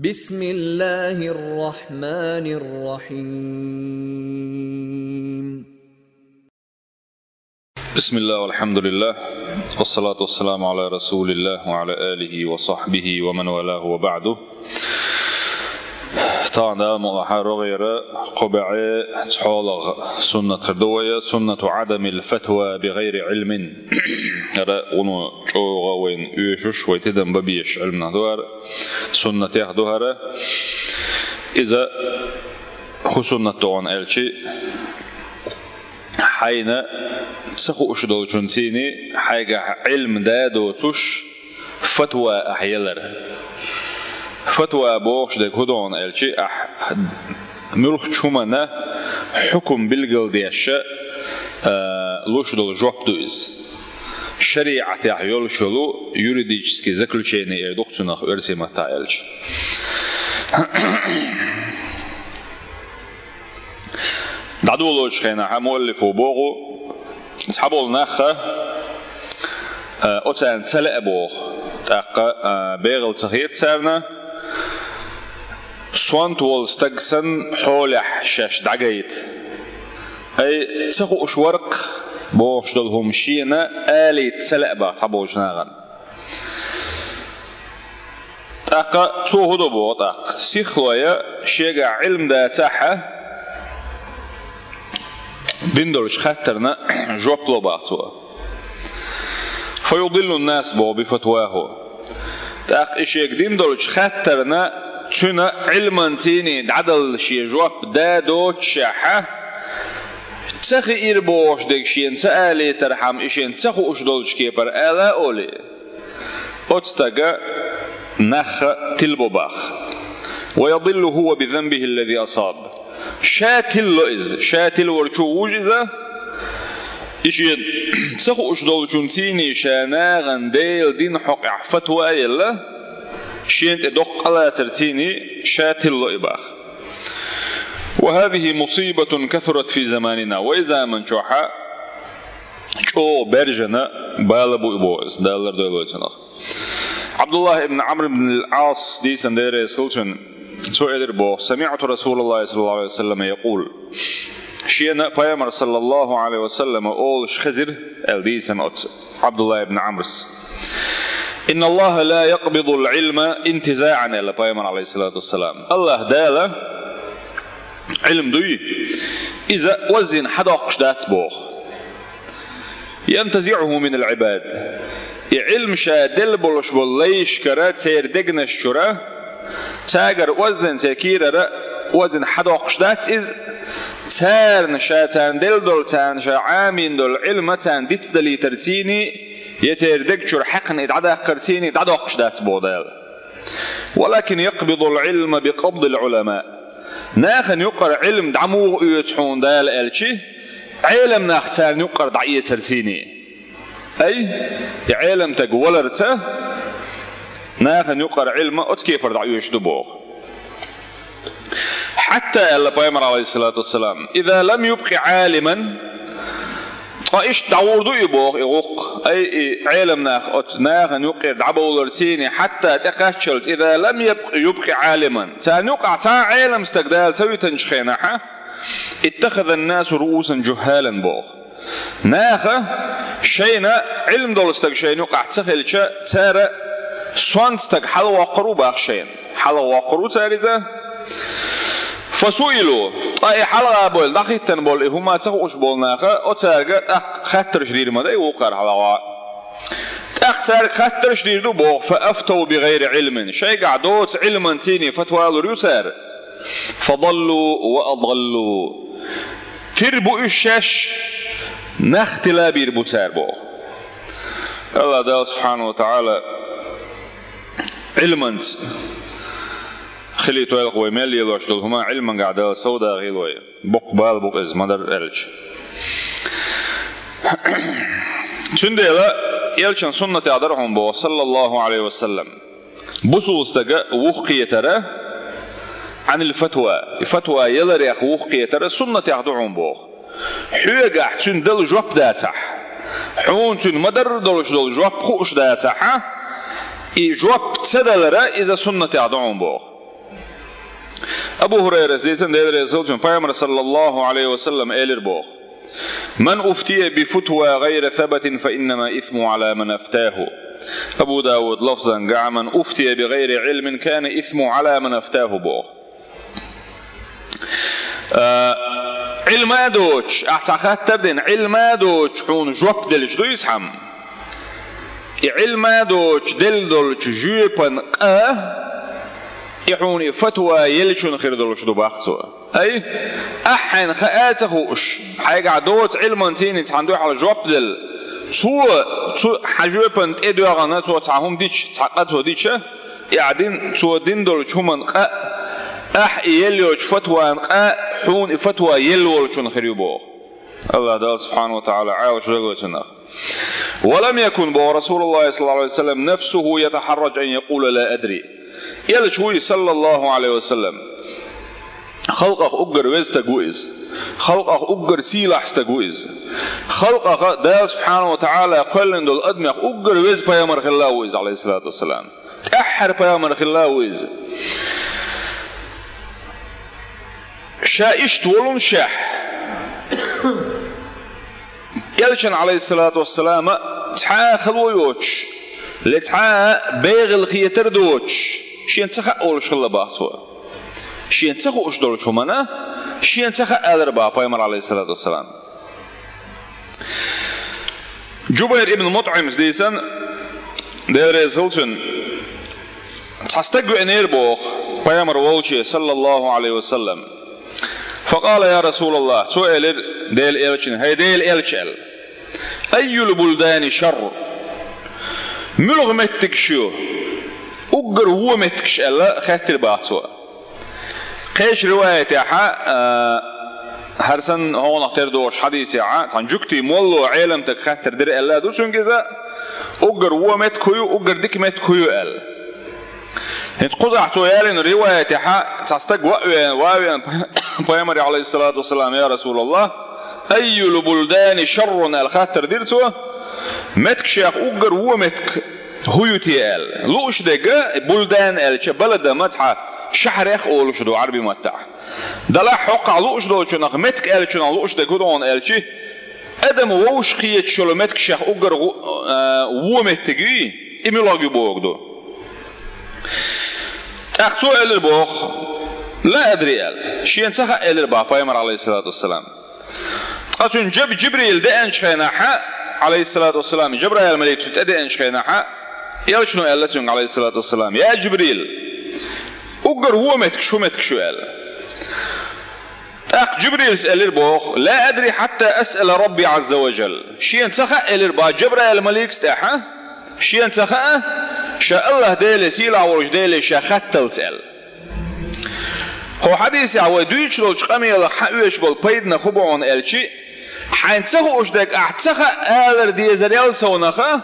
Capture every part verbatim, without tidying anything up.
بسم الله الرحمن الرحيم. بسم الله والحمد لله، والصلاة والسلام على رسول الله وعلى آله وصحبه ومن والاه وبعد. Тахана ма лахьа рогӀера кхо бӀе цхьоалагӀа суннат хир ду вай, سنة عدم الفتوى بغير علم. ХӀара вуно чӀогӀа вайна оьшуш, вай тидам бан безаш Ӏилманах ду хӀара, суннатех ду хӀара. Иза хӀун суннат ду аьлча, хьайна ца хууш долчунций хьайгахь Ӏилма да доцуш, фатва ахь елар. Фатва бохуш дерг хӀун ду аьлча, ахь муьлххачу хӀуманна хьукум билгалдеш, а, луш долу жоп ду иза. ШариӀатехь йолуш йолу юридический заключение эр ду-кх цунах оьрсийн маттахь аьлча. ДӀадолочу хенахь муаллифо боху, цхьаболу нах, а, оцарна ца лаьа боху, тӀаккха, а, бегӀал ца хета царна, сонта волу стаг санна хьолехь шаьш дӀагайта. Ай, ца хууш вара-кх бохуш долу хӀума шена алийта ца лаьа боху цхьаболчу нахана. ТӀаккха цо хӀун до боху тӀаккха? Сихлой шегахь Ӏилма дацахь а, дина долчу хаттарна жоп ло боху цо. فيضل الناس боху بفتواه. ТӀаккха и шега дина долчу хаттарна цуьнан Ӏилманций дӀадала шен жоп да доцушехь а, ца хиира бохуш дерг шена ца алийтархьама, и шена ца хууш долчу кепара ала а олий, оцу стага нах тилабо боху. ويضل هو بذنبه الذي أصاب. Ша тилало иза, ша тилаварчо ву иза, и шена ца хууш долчунций ша нахана Делан дина хьокъехь фатва а елла, шена тӀе доккха къа лацарций ша тилало и боху. وهذه مصيبة كثرت في زماننا. Вай заман чохь чӀогӀа баьржина бала бу и боху иза, Дала лардойла вай цунах. Ӏабдуллахь ибн Ӏамр ибн ал-Ӏас, дийцина Дела реза хуьлда цунна, цо элира боху: سمعت رسول الله صلى الله عليه وسلم يقول. Шена Пайхамар, саллаллаху Ӏалайхи ва саллама, олуш хезира, аьлла дийцина оцу Ӏабдуллахь ибн Ӏамрас: إن الله لا يقبض العلم انتزاعا, аьлла Пайхамар, Ӏалайхиссалату вассалам. АллахӀ Дала Ӏилма дуй, иза оззина хьадоккхуш дац боху. ينتزعه من العباد. И Ӏилма ша делла болуш болу лайшкара, церан дегнаш чура, цаьргара оззина, церан кийрара оззина хьадоккхуш дац иза, царна ша царна делла долу, царна ша Ӏамийна долу Ӏилма царна дицдалийтарций, я церан дег чуьра хьаькхна и дӀадаккхарций дӀадоккхуш дац боху Дала. ولكن يقبض العلم بقبض العلماء. Нахана юкъара Ӏилма дӀа муха оьцу хьуна Дала аьлча, Ӏелам нах царна юкъара дӀаэцарций. Ай, и Ӏелам стаг валарца, нахана юкъара Ӏилма оцу кепара дӀаоьцуш ду боху. حتى, аьлла Пайхамар, Ӏалайхиссалату вассалам, إذا لم يبق عالما, ткъа иштта дӀагӀур ду и боху, и гӀуллакх, ай, и Ӏелам нах оцу нахана юкъера дӀабовларций, حتى тӀекхаччалц, إذا لم يبق, يبق عالما, царна юкъахь цхьа а Ӏелам стаг Дала ца витинчу хенахь, اتخذ الناس رؤوسا جهالا боху. Наха шайна Ӏилма долу стаг шайна юкъахь ца хилча, цара сонта стаг хьалавоккхур ву боху шайна. Хьалавоккхур ву цара иза. فسئلوا, ткъа и хьалха бевлла, дӀахӀиттина болу и хӀума ца хууш болу наха, оцаьрга тӀаккха хаттарш дийр ма дай вукхара хьалха. ТӀаккха цаьрга хаттарш дийр ду боху, فأفتوا بغير علم, шайгахь доцу Ӏилманций фатва лур ю цара. فضلوا وأضلوا. Тир бу уьш шаьш, нах тила бийр бу цара боху. АллахӀ Дала, субхьанаху ва тагӀала, Ӏилманца хилийтойла вай мел лелош долу хӀума, Ӏилманца Дала совдохийла вай. Боккха бала бу иза, ма-дарра аьлча. Цундела элчан суннатехь дара хьуна боху, саллаллаху Ӏалайхи ва саллам. Бусулба стага вухкхетара, Ӏанил фатва, и фатва яларех вухкхетара суннатехь ду хьуна боху. Хьоьгахь цуьнан дала жоп дацахь, хьуна цуьнан ма-дарра долуш долу жоп хууш дацахь, и жоп ца далара иза суннатехь ду хьуна боху. Абу Хурайрас дийцина, Дела реза хилва цунна, Пайхамара, саллаллаху Ӏалайхи ва саллам, элира боху: «Ман уфтия би футва гӀайра сабатин, фа иннама исму Ӏала ман афтаху». Абу Дауд лафзангахь: «Ман уфтия би гӀайри Ӏилмин, кана исму Ӏала ман афтаху», боху. А, Ӏилма а доцуш, ахь цхьа хаттар дина, Ӏилма а доцуш хьуна жоп делча ду иза хьама. И Ӏилма а доцуш делла долчу жоьпан къа, и хьуна и фатва еллачун хир долуш ду, бах цо. Ай, ахь хьайна хаа а ца хууш, хьайгахь доцу Ӏилманца цхьана дуьхьал жоп делла, цо, цу хьан жоьпан тӀе доьгӀна цо цхьа хӀума дича, цхьа къа цо дича, и ахь дин, цо дин долчу хӀуман къа, ахь и елла йоцу фатван къа, хьуна и фатва елла волчун хир ю боху. АллахӀ Дала, субхьанаху ва тагӀала, Ӏалаш дагавайта цунах. «Ва лам якун», боху Расулуллахь, саллаллаху Ӏалайхи ва саллам, «нафсуху ятахьарраж ан якъула ла адри». Элча вуй, саллаллаху Ӏалайхи ва саллам, халкъах уггар веза стаг ву иза. Халкъах уггар сийлахь стаг ву иза. Халкъах Дала, субхьанаху ва тагӀала, кхоьллина долу адамех уггар веза пайхамар хилла ву иза, Ӏалайхиссалату вассалам. ТӀаьххьара пайхамар хилла ву иза. Ша иштта волун шехь, Элчан, Ӏалайхиссалату вассалама, цхьа а хало йоцуш, ле цхьа а бегӀал хетар доцуш, шена ца хаьа олуш хилла, бах цо. Шена ца хууш долчу хӀуманна шена ца хаьа алар, бах пайхамар, Ӏалайхиссалату вассалам. Джубайр ибн МутӀимс дийцина, Дела реза хилва цунна, цхьа стаг веанера боху пайхамар волче, саллаллаху Ӏалайхи ва саллам. Факъала: «Я Расулаллахь», цо элира Делан элчане: «ХӀай Делан элча», аьлла. «Аййул булдани шарр?» Муьлха меттигаш ю уггар вон меттигаш аьлла, хаьттира бах цо. Кхечу риваятехь, а, хӀара санна хӀокхунах тера догӀучу хьадисехь, цхьана жуьгтий молло Ӏеламстага хаттар дира аьлла а ду цуьнга иза, уггар вон меттиг хӀу ю, уггар дика меттиг хӀу ю аьлла. ХӀинца кхузахь цо ялийна риваятехь, цхьа стаг ваъ веана, ваъ веана пайхамаре, Ӏалайхиссалату вассалам: «Я Расулаллахь, аййул булдани шаррун?» аьлла хаттар дира цо, меттигашех уггар вон меттиг хӀу ю те аьлла. Лууш дерг, булдан аьлча, балада ма цхьа шахьарех олуш ду Ӏарби маттахь. Далахь хӀокхахь лууш долчунах, меттиг аьллачунах лууш дерг хӀун ду хьуна аьлчи, адам вовшахкхеташ йолу меттигашех уггар гӀу-, а, вон меттиг юй, и муьлхаг ю бохург ду. ТӀаккха цо элира боху: «Ла адри», аьлла. Шена ца хаьа элира бах пайхамар, Ӏалайхиссалату вассалам. Ткъа цуьнан Джаб-, Джибрил деанчу хенахь, Ӏалайхиссалату вассалам, Джабраил малик цунна тӀедеанчу хенахь, элчано аьлла цуьнга, Ӏалайхиссалату вассалам: «Я Джибрил, уггар вон меттигаш хӀу меттигаш ю?» аьлла. ТӀаккха Джибрилс элира боху: «Ла адри хьатта асъала Рабби Ӏазза ва Джал». Шена ца хаьа элира бах Джабраил маликс тӀаьхьа, шена ца хаьа, ша Аллахь Деле, сийлахь волчу Деле ша хатталц аьлла. ХӀокху хьадисехь вай дуьйцуш долчу къамелах хьан оьшуш болу пайданах хӀун бу хьуна аьлчи, хьайна ца хууш дерг ахь ца хаьа алар дезарел совнаха,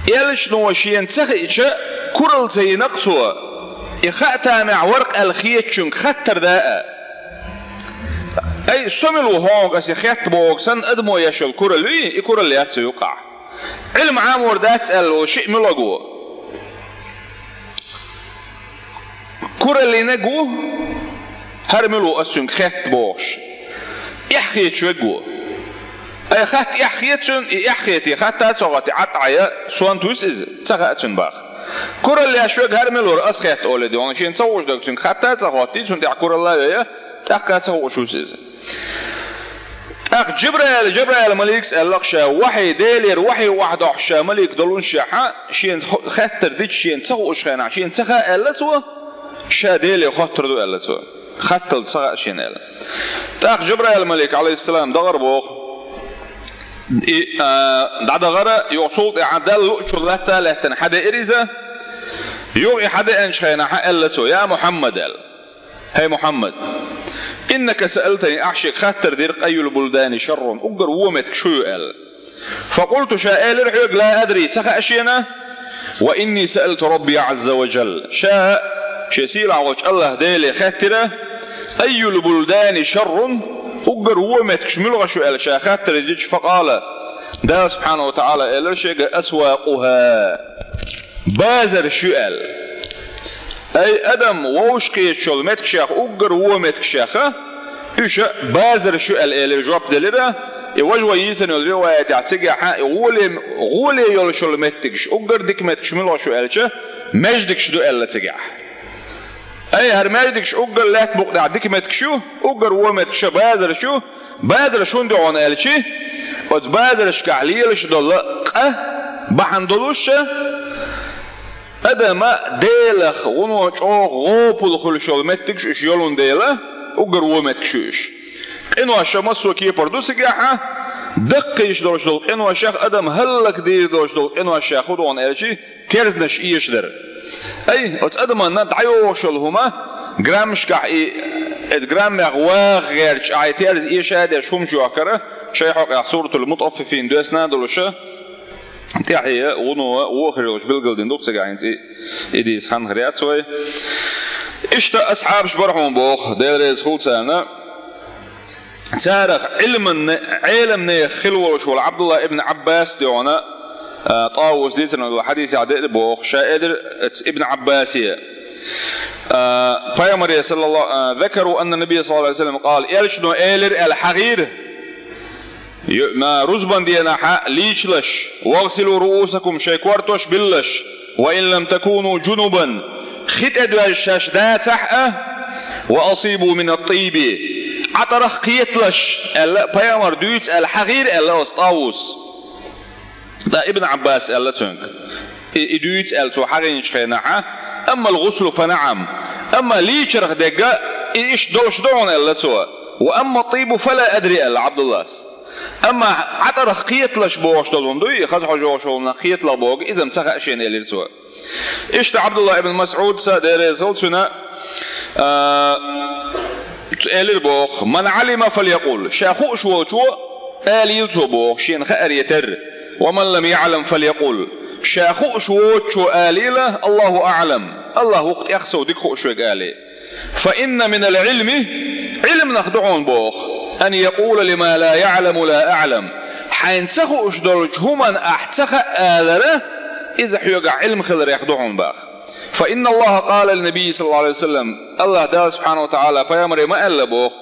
элчано шена ца хиъча, куралла ца йина-кх цо, и хаа тамехь вара-кх аьлла хетачуьнга хаттар дан а. Ай, со мила ву хьуна аса хетта бохург санна адамо еш йолу куралла юй, и куралла яц цу юккъахь. Ӏилма Ӏамор дац аьлла волу шиъ муьлхаг ву? Кураллинаг ву, хӀара мила ву аса цуьнга хетта бохуш. Эхь хеташ верг ву. Ай, хатта эхь хета цуьнан, и эхь хетий, хатта а ца хоттий, Ӏад Ӏа я, сонта вуьсу иза, ца хаьа цуьнан бах. Куралла еш верг хӀара мила вара аса хетта олий де, хьуна шена ца хууш дерг цуьнга хатта а ца хоттий, цунна тӀехь куралла а йо я, тӀаккха а ца хууш вуьсу иза. ТӀаккха Джибраил, Джабраил маликс аьлла-кх ша, вахьий, Делера вахьий охьадохьуш ша малик долун шехьа, шена хо-, хаттар дича шена ца хууш хенахь, шена ца хаьа аьлла цо, ша Деле хоттур ду аьлла цо. Хатталц ца хаьа шена аьлла. ТӀаккха Джабраил малик, Ӏалайхиссалам, дахара боху. И, а, дӀадахара, юха цул тӀаьхьа Далла луучул латта а лаьттина хьадеара иза. Юха и хьадеанчу хенахь аьлла цо: «Я Мухьаммад», аьлла. «ХӀай Мухьаммад, иннака саалтани, ахь шега хаттар дира-кх, аййул булдани шаррун, уггар вон меттиг шу ю аьлла. Факъулту, ша элира хьоьга, ла адри, ца хаьа шена, ва инни саалту Рабби Ӏазза ва Джал. Ша шен сийлахь волчу Аллахь Деле хеттира, аййул булдани шаррун, уггар вон меттигаш муьлхаш ю аьлла ша хаттар дича, факъала, Дала субхьанаху ва тагӀала элира шега: асвакъуха, базарш ю аьлла». Ай, адам вовшахкхеташ йолу меттигашех уггар вон меттигашех, уьш базарш ю аьлла элира, жоп делира, и важа вай йийцина йолу риваятехь цигахь, и гӀоле, гӀоле йолуш йолу меттигаш, уггар дика меттигаш муьлш ю аьлча, маьждигаш ду аьлла цигахь. Ай, хӀара маьждигаш уггар лаьтта букъа тӀехь дика меттигаш ю, уггар вон меттигаш базарш ю, базарш хӀунда ю хьуна аьлчи, оцу базаршкахь лелаш долу къа бахьана долуш ша, адама Делах гӀуно чӀогӀа гӀопал хуьлуш йолу меттигаш уьш йолун дела, уггар вон меттигаш ю уьш. Къинош ша массо а кепара ду цигахь, даккхийш долуш долу къиношех адам хӀаллакдийр долуш долу къиношех хӀун ду хьуна аьлчи, терзанаш эшадар. Ай, оцу адаманна дӀайогӀуш йолу хӀума, граммашкахь и, эт граммех ваха гӀерташ, ахьа терза эша а деш хӀумаш йохкара, шайн хьокъехь Суратул Мутаффифин доьссина а долуша, тӀаьхье а, гӀуно а, вохар йолуш билгалдина ду-кх цигахь хӀинца и, и дийца хан хир яц вай. Иштта асхьабаш бара хьуна боху, Дела реза хуьлу царна. Царах Ӏилман-, Ӏеламнех хила волуш волу Ӏабдулла ибн Ӏаббас дегӀана, а, ТӀавус дийцина долу хьадисехь деъна боху, ша элира ц-, ибн Ӏаббасе, а, пайхамаре, саллалла-, а, «Закару анна набия саллаллаху алейхи ва саллям къала», элчано элира аьлла хьахийра, ю-, ма рузбан денахьа лийчалаш, «вагсилу руусакум», шайн кортош биллаш, «ва ин лам такуну джунубан», хи тӀедоьжна шаьш дацахь а, «ва асибу мин ат-тиби», Ӏатарах кхеталаш, аьлла, пайхамар дуьйцу аьлла хьахийра аьлла оцу ТӀавус. Ткъа ибн Ӏаббас аьлла цуьнга, и, и дуьйцу аьлла цо хьахийначу хенахьа, «амма ал-гуслу фа наам», амма лийчарх дегга, и иштта долуш ду хьуна аьлла цо, «ва амма ат-тибу фа ла адри», аьлла Ӏабдуллас. Амма Ӏатарах кхеталаш бохуш долу хӀума дуй, и хаза хьожа йогӀуш волу нах кхеталах боху, иза-м ца хаьа шена элира цо. Иштта Ӏабдулла ибн МасӀуд са, Дела реза хуьлу цуьнан, а, элира боху: «Ман Ӏалима фалякъул», ша хууш волчо алийла цо боху, шена хааре терра. «Ва ман лам яълам фалякъул», ша хууш воцучо алийла: «Аллаху аълам», Аллах ву-кх тӀех сов дика хууш верг, алий. «Фа инна минал Ӏилми», Ӏилманах ду хьуна боху, «ан якъула лима ла яъламу ла аълам», хьайна ца хууш долчу хӀуманна ахь ца хаьа алара, иза хьоьгахь Ӏилма хиларех ду хьуна боху. «Фа инна Аллаха къала ли набийи саллаллаху алейхи ва саллям», Аллах Дала субхьанаху ва тагӀала пайхамаре ма аьлла боху,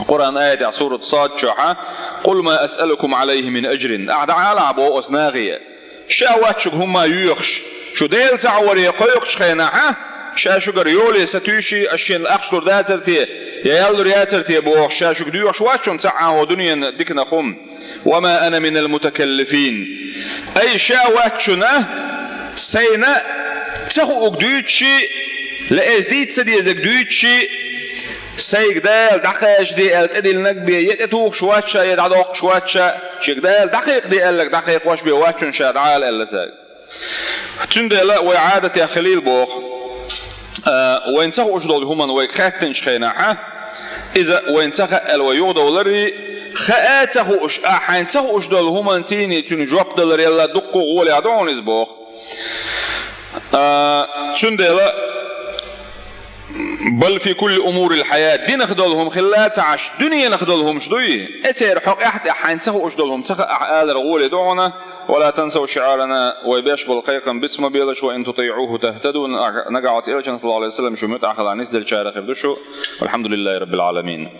Къуръан аятехь, сурат Сад чохьа: «Къул ма асъалукум алейхи мин аджрин», ахь дӀаала боху оцу нахе, ша вац шуьга хӀумма йоьхуш, шу Дела цхьаъ варе кхойкхучу хенахьа, ша шуьгара йоле сатуьйсий, аш шена ахча лур дацара те, я ял лур яцара те бохуш, ша шуьга доьхуш вац шуна цхьа а хӀокху дуьненан диканах хӀума. «Ва ма ана минал мутакаллифин». Ай, ша вац шуна, сайна ца хуург дуьйцуший, я эза дийца ца дезарг дуьйцуший, сайга Дала дӀакхачаде аьлла тӀедиллинарг бен я тӀетухуш вац ша, я дӀадоккхуш вац ша, шега Дала дӀакхайкхаде аьлларг дӀакхайкхош бен вац шуна ша дӀаала аьлла цаьрга. Цундела вай Ӏадатехь хилийла боху, а, вайна ца хууш долу хӀуманна вайга хаьттинчу хенахьа, иза вайна ца хаьа аьлла вай юхадовларий, хаа а ца хууш, ахь хьайна ца хууш долу хӀуманна цуьнан жоп даларелла дуккха а гӀолехь ду хьуна иза боху. А, цундела, «Бал фи кулли умурил хьаят», динах долу хӀума хилла а ца Ӏаш, дуьненах долу хӀумаш дуй, эцеран хьокъехь а тӀехь хьайна ца хууш долу хӀума ца хаьа ахь алар гӀоле ду хьуна. «Ва ла тансав шиъарана», вай беш болу кхайкхам биц ма белаш, «ва ин тутиъуху тахтаду», нагахь оцу элчанна, саллаллаху алейхи ва саллям, шу муьтӀахь хилахь, нисделчарах хир ду шу. Валхьамдулиллахи раббил Ӏаламин.